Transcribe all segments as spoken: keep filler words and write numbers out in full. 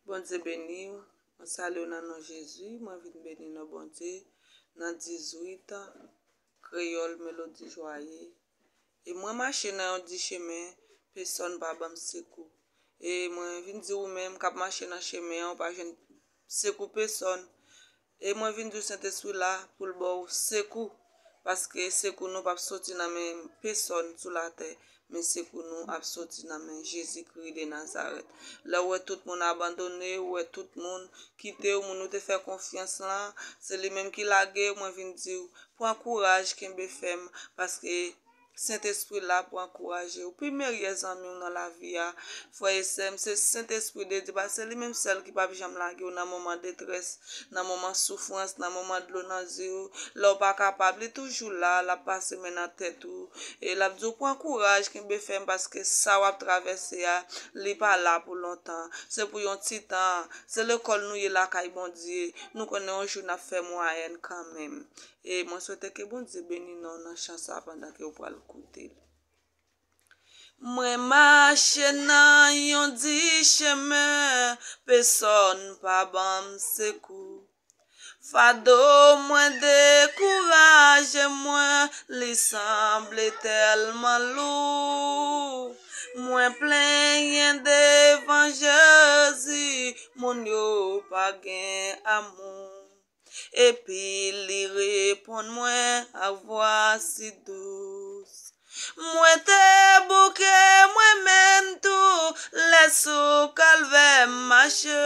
Bondye beni w. Mwen salye w nan non Jezi. Mwen vin beni non Bondye nan dizuit an. Kreyòl, melodi jwaye. E mwen mache nan yon di chemen, pesonn pa ban m sekou. E mwen vin di ou menm k ap mache nan chemen an, ou pa jwenn sekou pesonn. E mwen vin di w Sentespri la pou l ba w sekou, paske sekou nou p ap soti nan men pesonn sou latè, men sekou nou ap soti nan men Jezikri de Nazarèt. Lè w wè tout moun abandone w, wè tout moun kite w, moun ou te fè konfyans lan, se li menm ki lage w, mwen vin di w, pran kouraj, kenbe fèm, paske Sentespri la pou ankouraje w. Pi meryè zanmi w nan lavi a, frè e sè m, se Sentespri de Dye, paske se li menm sèl ki p ap janm lage w nan moman detrès, nan moman soufrans, nan moman dlo nan zye w. Lè w pa kapab, li toujou la, l ap pase men nan tèt ou. E l ap di w, pran kouraj, kenbe fèm, paske sa w ap travèse a, li pa la pou lontan. Se pou yon ti tan. Se lekòl nou ye lakay Bondye. Nou konnen yon jou n ap fè mwayèn kanmenm. E mwen swete ke Bondye beni nou nan chan sa pandan ke w pral koute l. Mwen mache nan yon di chemen, pesonn pa ban m sekou. Fado mwen dekouraje mwen, li sanble tèlman lou. Mwen plenyen devan Jezi, moun yo pa gen amou. Epi li reponn mwen ak vwa si dous. Mwen te bouke mwen menm tou, lè sou kalvè m mache.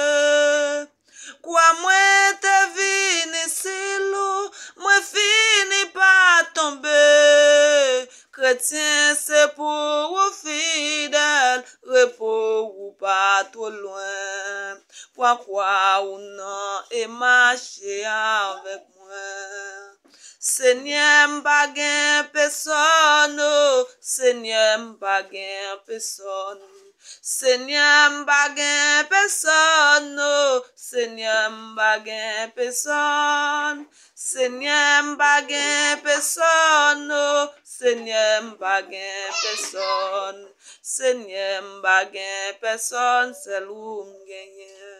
Kwa mwen te vini si lou, mwen fini pa tonbe. Kretyen, se pou ou fidèl, repo ou pa twò lwen. Pran kwa ou nan e mache avèk mwen. Senyè, m pa gen pesonn, o, Senyè, m pa gen pesonn. Senyè, m pa gen pesonn, o, Senyè, m pa gen pesonn. Senyè, m pa gen pesonn, o, Senyè, m pa gen pesonn. Senyè, m pa gen pesonn, sèl ou m genyen.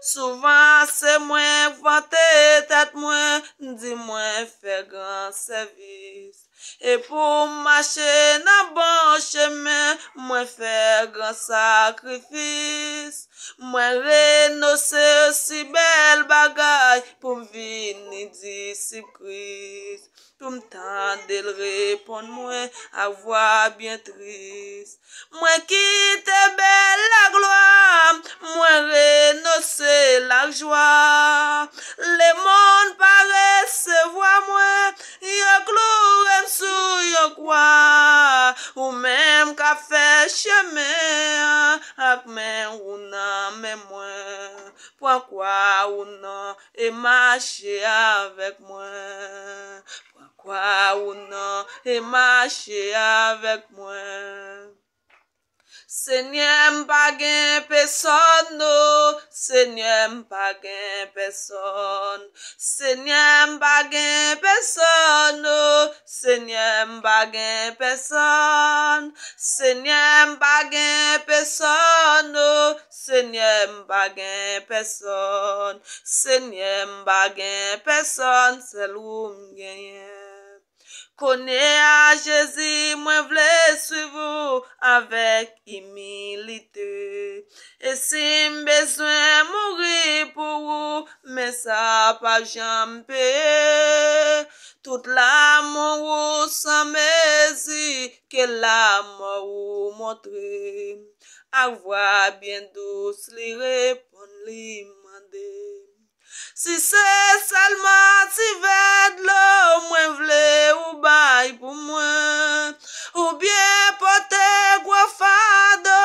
Souvan se mwen k vante tèt mwen, m di mwen fè gran sèvis. E pou m mache nan bon chemen, mwen fè gran sakrifis. Mwen renonse si bèl bagay pou m vini disip Kris. Pou m tande l reponn mwen ak vwa byen tris. Mwen kite bèl laglwa, mwen renonse lajwa. Lemonn pa resevwa mwen, yo kloure m sou yon kwa. Ou menm k ap fè chemen an, ak men ou nan men mwen. Pran kwa ou nan e mache avèk mwen. Pran kwa ou nan e mache avèk mwen. Senyè, m pa gen pesonn, o, Senyè, m pa gen pesonn. Senyè, m pa gen pesonn, o, Senyè, m pa gen pesonn. Senyè, m pa gen pesonn, o, Senyè, m pa gen pesonn. Senyè, m pa gen pesonn, sèl ou m genyen. Kounye a, Jezi, mwen vle swiv ou avèk imilite. E si m bezwen mouri pou ou, men sa p ap janm peye. Tout lanmou ou san mezi, ke lanmò ou montre. Ak vwa byen dous, li reponn, li mande. Si se sèlman ti vè dlo mwen vle ou bay pou mwen, oubyen pote gwo fado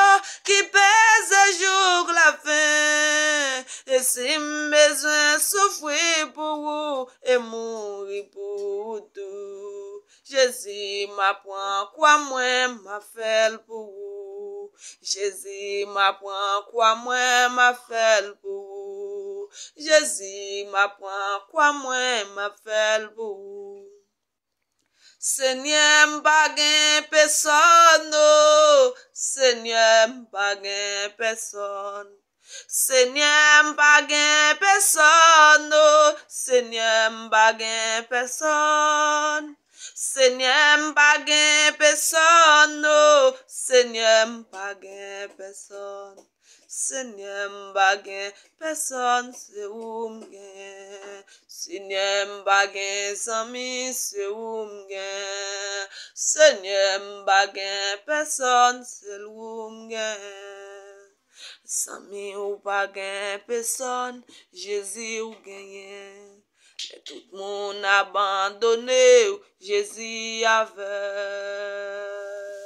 ki peze jouk lafen. E si m bezwen soufri pou ou e mouri pou ou tou, Jezi, m a pran kwa mwen, m a fè l pou ou. Jezi, m a pran kwa mwen, m a fè l pou ou. Jezi, m a pran kwa mwen, m a fè l pou ou. Senyè, m pa gen pesonn, o, Senyè, m pa gen pesonn. Senyè, m pa gen pèsòn, o, Senyè, m pa gen pèsòn. Senyè, m pa gen pèsòn, o, Senyè, m pa gen pèsòn. Senyè, m pa gen pèsòn, se ou m genyen. Senyè, m pa gen zanmi, se ou m genyen. Senyè, m pa gen pèsòn, se ou m genyen. Zanmi, ou pa gen pèsòn, Jezi ou genyen. Lè tout moun abandone w, Jezi avè w.